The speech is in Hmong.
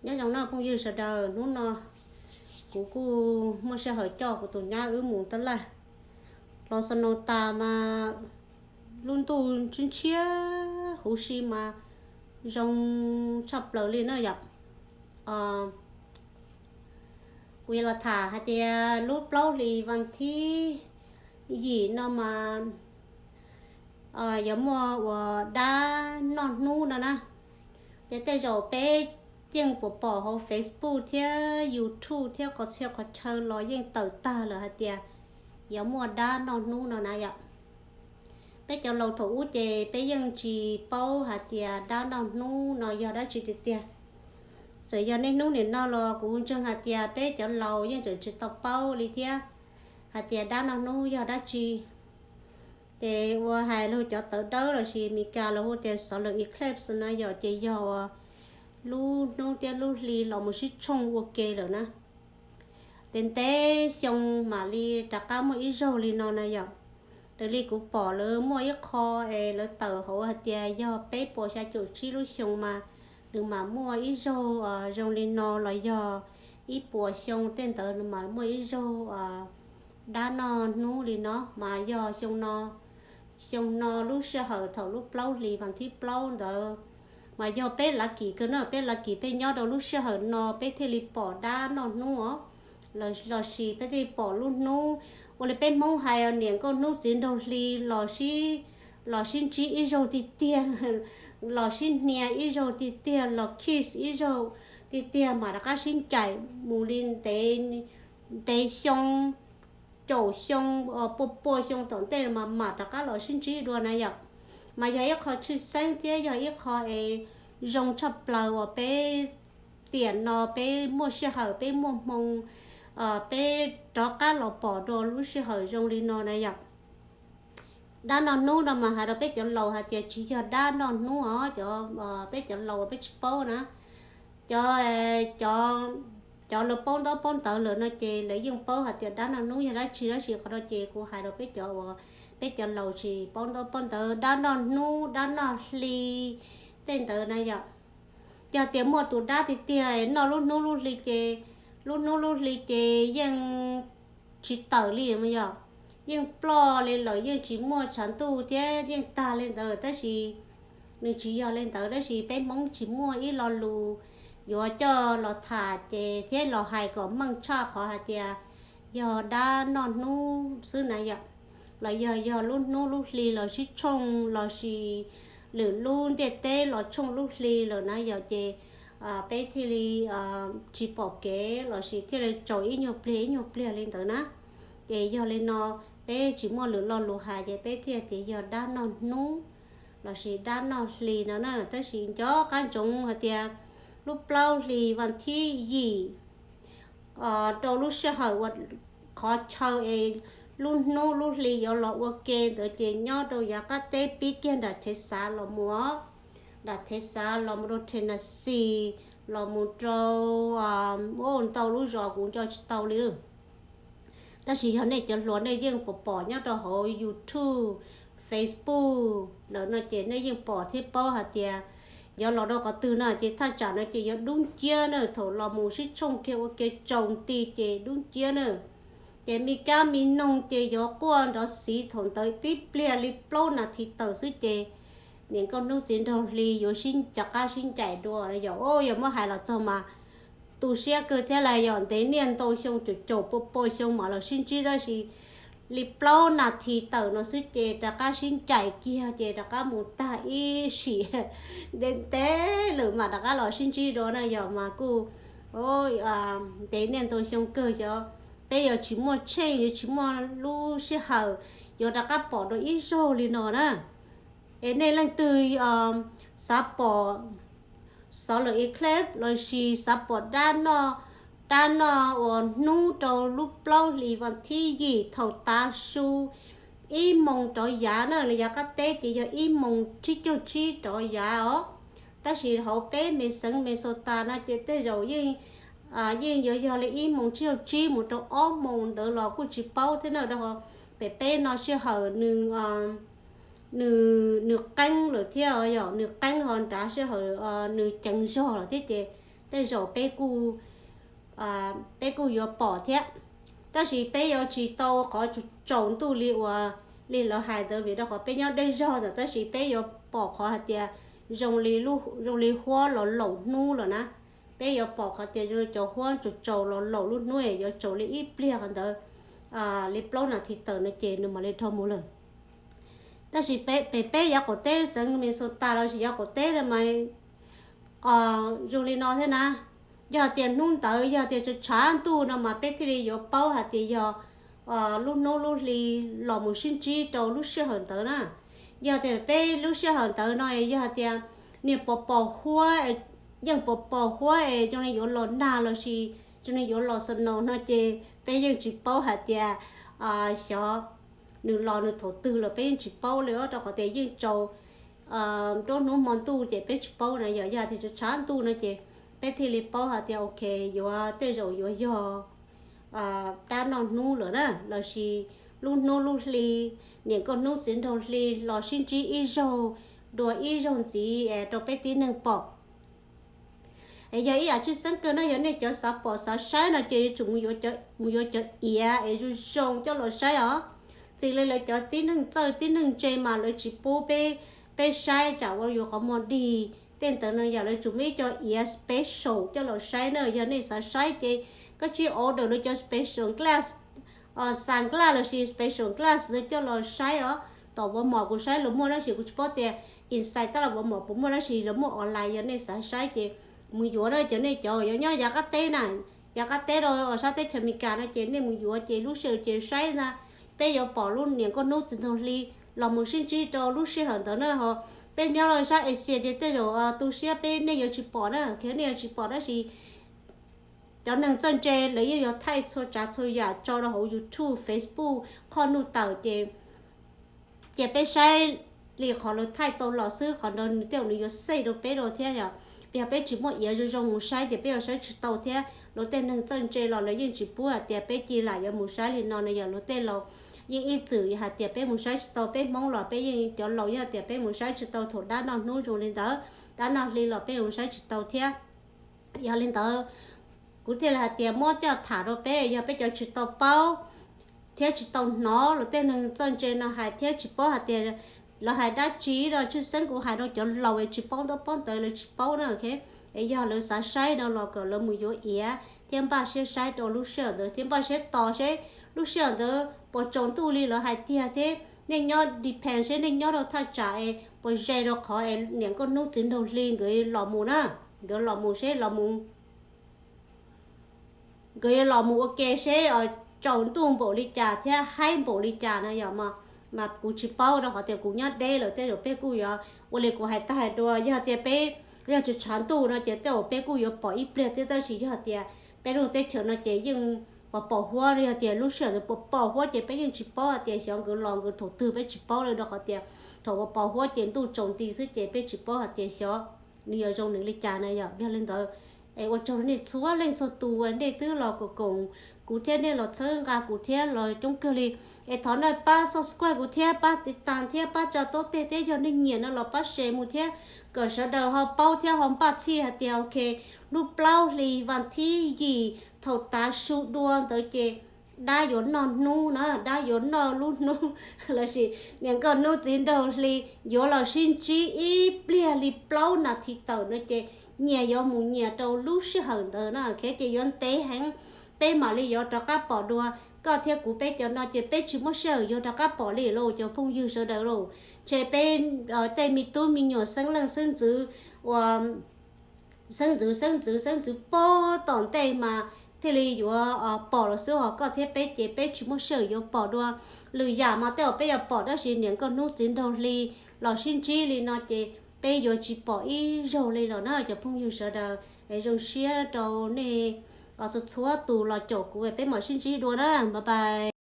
Nyob zoo nawb phooj ywg sawv daws, hnub no kuv kuj muaj sij hawm coj kuv tus nyab wb mus tab laj. Los snow tas mas lub ntuj ntshiab ntshiab huv si mas zoo tshaj plaws li na yom. Kuv yuav los tham hais tias lub plaub hlis vas thib yim no mas yuav muaj ua dab noj hnub no na. Ces tej zaum peb yeej puas pom hauv Facebook thiab YouTube thiab qhov txhia qhov chaw los yeej tawm tag lawm hais tias yuav muaj dab noj hnub no na yom. Peb cov laus thaum ub ces peb yeej tsis paub hais tias dab noj hnub no yog dab tsi tiag tiag. Txawm yog niaj hnub nim no los kuv ntseeg hais tias peb cov laus yeej tseem tsis tau paub li thiab, hais tias dab noj hnub yog dab tsi. Ces ua hais lus cov tawv dawb lossis Mis Kas los hu tias solar eclipse na yom, ces yog lub hnub thiab lub hli los mus sib tshooj ua ke lawm na. Ces ntev xyoo mam li rov qab muaj ib zaug li no na yom. Raws li kuv pom lawv muaj ib qho es lawv tawm hauv hais tias yog peb puas xya caum tsib lub xyoo mas nws mam muaj ib zaug zoo li no, los yog ib puas xyoo tej ntawd nws mam muaj ib zaug dab noj hnub li no. Mas yog xyoo no, xyoo no lub sij hawm thaum lub plaub hlis vas thib plaub ntawd mas yog peb lucky kawg na, peb lucky peb nyob rau lub sij hawm no peb thiaj li pom dab noj hnub os, lossis peb thiaj li pom lub hnub. Ua li peb Hmoob hais niam nkauj hnub txiv nraug hli los sib, los sib ntsib ib zaug tiag tiag, los sib hnia ib zaug tiag tiag, los kiss ib zaug tiag tiag mas rov qab sib ncaim mus li ntev, ntev xyoo, caum xyoo, pua pua xyoo tom ntej mas mam rov qab los sib ntsib dua na yom. Mas yog ib qho tshwj xeeb thiab yog ib qho es zoo tshaj plaws uas peb tiam no peb muaj sij hawm, peb muaj hmoo, peb rov qab los pom dua lub sij hawm zoo li no na yom. Dab noj hnub no mas hais rau peb cov laus hais tias tsis yog dab noj hnub os, cov, peb cov laus peb tsis paub na. Cov, cov, cov lawv paub ntaub paub ntawv lawm no ces lawv yeej paub hais tias dab noj hnub yog dab tsi, tab sis qhov no ces kuv hais rau peb cov uas peb cov laus tsis paub ntaub paub ntawv, dab noj hnub dab noj hli tej ntawd na yom. Yog tias muaj tus dab tiag tiag noj lub hnub lub hli ces, lub hnub lub hli ces yeej tsis tawm li mas yog, yeej ploj li lawm, yeej tsis muaj tshav ntuj thiab yeej tag li ntawd, tab sis nws tsis yog li ntawd, tab sis peb Hmoob tsis muaj ib lo lus yuav coj los tham ces thiab los hais kom meej tshaj qhov hais tias yog dab noj hnub xwb na yom. Los yog, yog lub hnub lub hli los sib tshooj lossis lwm lub ntiaj teb los tshooj lub hli lawm na yom, ces peb thiaj li tsis pom kev lossis thiaj li tsaus ib nyuag pliag ib nyuag pliag li ntawd na. Ces yog li no, peb tsis muaj lwm lo lus hais ces peb thiaj tias yog dab noj hnub lossis dab noj hli no na. Tab sis nco qab ntsoov hais tias lub plaub hlis vas thib yim rau lub sij hawm uas qhov chaw es lub hnub lub hli yuav los ua ke ntawd ces nyob rau yav qab teb pib kiag nram Thev Xav los mus, nram Thev Xav los mus rau Tennessee, los mus rau ntau lub zos kuv nco tsis tau li. Tab sis yog nej cov hluas nej yeej pom pom nyob rau hauv YouTube, Facebook lawm no ces nej yeej pom thiab paub hais tias yuav los rau qhov twg no ces thaj tsam no ces yuav dub nciab na, thaum los mus sib tshooj kiag ua ke tsaus nti ces dub nciab na. Ces me kab me noog ces yuav quaj nrov xiv thaum ntawd tib pliag li plaub nas this tawm xwb ces niam nkauj hnub txiv nraug hli yuav sib rov qab sib ncaim dua yom. Yog muab hais los txog mas tu siab kawg thiab lawm yom, ntev niaj ntau xyoo caum caum pua pua xyoo mam los sib ntsib tab sis li plaub nas this tawm no xwb ces rov qab sib ncaim kiag ces rov qab mus tag ib sim ntev ntev lawm mam rov qab los sib ntsib dua na yom. Mas kuj ntev niaj ntau xyoo kawg xyov peb yuav tsis muaj tsheej yuav tsis muaj lub sij hawm yuav rov qab pom dua ib zaug li no na. Es nej leej twg xav pom solar eclipse lossis xav pom dab noj, dab noj uas hnub rau lub plaub hlis vas thib yim thaum tav su ib moos rov yav na, los yav qab teb ces yog ib moos tsib caug tsib rov yav os. Tab sis hauv peb me xeev Minnesota no ces tej zaum yeej, yeej yuav yog li ib moos tsib caug tsib mus rau ob moos ntawd los kuj tsis paub thiab na. Rau qhov pem peb no sij hawm nws, nws, nws qeeb lawm thiab yom, nws qeeb ho nrad sij hawm nws ceev zog lawm thiab ces tej zaum peb kuj, peb kuj yuav pom thiab. Tab sis peb yuav tsis tau qhov tsaus ntuj li uas li lawv hais ntawd vim rau qhov peb nyob deb zog ntawd, tab sis peb yuav pom qhov hais tias zoo li, zoo li huab los laum hnub lawm na. Peb yuav pom qhov tias zoo li cov huab tsaus tsaus los laum lub hnub es yuav tsaus li ib pliag qhov ntawd, li plaub nas this tawm no ces nws mam li dhau mus lawm. Tab sis pem peb yav qaum teb xeev Minnesota los sis yav qaum teb no mas zoo li no thiab na. Yog tias hnub ntawd yog tias tshav tshav ntuj no mas peb thiaj li yuav paub hais tias yog lub hnub lub hli los mus sib ntsib rau lub sij hawm ntawd na. Yog tias peb lub sij hawm ntawd no yog tias niag pos pos huab, yeej pos pos huab es zoo li yuav los nag los sis zoo li yuav los snow no ces peb yeej tsis paub hais tias xyov nws los nws thaum twg lawm, peb yeej tsis paub li os, rau qhov tias yeej tsaus nruab hnub hmo ntuj ces peb tsis paub na. Yog, yog tias tshav tshav ntuj no ces peb thiaj li paub hais tias ok, yuav tej zaum yuav yog dab noj hnub lawm na, los sis lub hnub lub hli, niam nkauj hnub txiv nraug hli los sib ntsib ib zaug dua ib zaug ntxiv rau peb tib neeg pom. Es yog ib yam tshwj xeeb kawg no, yog nej cov xav pom xav saib no ces yuav tsum mus yuav cov iav es zoo zoo coj los saib os. Txij li lawv cov tib neeg txawj tib neeg ntse mas lawv tsis pub peb, peb saib tsam ua yuav qhov muag dig tej ntawd no, yog lawv tsum muaj ib co iav special coj los saib na. Yog nej xav saib ces koj tsis order lawv cov special glass, sunglass los sis special glass ntawd coj los saib os. Tom Walmart kuv saib los muaj, tab sis kuv tsis paub tias inside tab los Walmart puas muaj, tab sis los muaj online. Yog nej xav saib ces mus yuav na, cov nej cov yuav nyob yav qab teb na, yav qab teb rau sab teb chaws Amelikas no ces nej mus yuav ces lub sij hawm ces saib na, peb yuav pom lub niam nkauj hnub txiv nraug hli los mus sib ntsib rau lub sij hawm ntawd na. Ho peb nyob rau sab Asia ces tej zaum tu siab peb nej yuav tsis pom na, nej yuav tsis pom, tab sis cov neeg txawj ntse lawv yeej yuav thaij txhua tsav txhua yam tso rau hauv YouTube, Facebook, qhov nuj tawm ces, ces peb saib li qhov lawv thaij tau los xwb, qhov ntawd nws tej zaum nws yuav save rau peb rau thiab yom. Yog peb tsis muaj iav zoo zoo mus saib ces peb yuav saib tsis tau thiab. Lawv tej neeg txawj ntse los lawv yeej tsis pub hais tias peb cia li yuav mus saib li no na, yog lawv tej laus yeej ib txwm hais tias peb mus saib tsis tau, peb Hmoob los peb yeej cov laus yeej hais tias peb mus saib tsis tau thaum dab noj hnub zoo li ntawd, dab noj hli los peb mus saib tsis tau thiab. Yog li ntawd, kuv thiaj li hais tias muab coj tham rau peb, yog peb cov tsis tau paub thiab tsis tau hnov lawv tej neeg txawj ntse no hais thiab tsis paub hais tias lawv hais dab tsi no, tshwj xeeb kuv hais rau cov laus es tsis paub ntaub paub ntawv lawv tsis paub na. Es yog lawv xav saib no los kom lawv mus yuav iav thiab npaj siab saib rau lub sij hawm ntawd thiab npaj siab tos seb lub sij hawm ntawd puas tsaus ntuj li lawv hais tiag thiab nej nyob depend seb nej nyob rau thaj tsam es puas ze rau qhov es niam nkauj hnub txiv nraug hli nkawd los mus na, nkawd los mus seb los mus, nkawd yuav los mus ua ke seb tsaus ntuj npaum li cas thiab haib npaum li cas na yom. Mas kuv tsis paub rau qhov tias kuv nyob deb lawm, tej zaum peb kuj yuav ua li kuv hais tag hais dua, yog tias peb, yog tsis tshav ntuj no ces tej zaum peb kuj yuav pom ib pliag thiab, tab sis yog tias peb lub teb chaws no ces yeej pos pos huab, yog tias lub sij hawm ntawd pos pos huab ces peb yeej tsis paub hais tias xyov nkawd los nkawd thaum twg, peb tsis paub li rau qhov tias thaum pos pos huab ces ntuj tsaus nti xwb ces peb tsis paub hais tias xyov nws yuav zoo nws li cas na yom. Yog li ntawd es ua tsaug nej txhua leej txhua tus uas nej twb los koom koom kuv thiab nej los txhawb nqa kuv thiab los coob kawg li. Es thov nej pab subscribe kuv thiab pab tiv tas thiab pab tso taub teg thiab yog nej nyiam no los pab share mus thiab kom sawv daws ho paub thiab ho npaj txhij hais tias ok, lub plaub hlis vas thib yim thaum tav su dua ntawd ces dab yuav noj hnub na, dab yuav noj lub hnub lossis niam nkauj hnub txiv nraug hli yuav los sib ntsib ib pliag li plaub nas this tawm no ces nyias yuav mus nyias rau lub sij hawm ntawd na, ces yuav ntev heev peb mam li yuav rov qab pom dua. Koj thiab kuv peb cov no ces peb tsis muaj sij hawm yuav rov qab pom li lauj cov phooj ywg sawv daws lauj. Ntshe peb tej me tub me nyuam xeeb leej xeeb ntxwv uas xeeb ntxwv xeeb ntxwv xeeb ntxwv puag tom ntej mas thiaj li yuav pom los xwb, ho koj thiab peb ces peb tsis muaj sij hawm yuav pom dua. Lwm yam mas tej zaum peb yuav pom, tab sis niam nkauj hnub txiv nraug hli los sib ntsib li no ces peb yuav tsis pom ib zaug li los na cov phooj ywg sawv daws. Zoo siab rau nej txhua txhua tus los caum kuv, peb mam sib ntsib dua na, bye bye.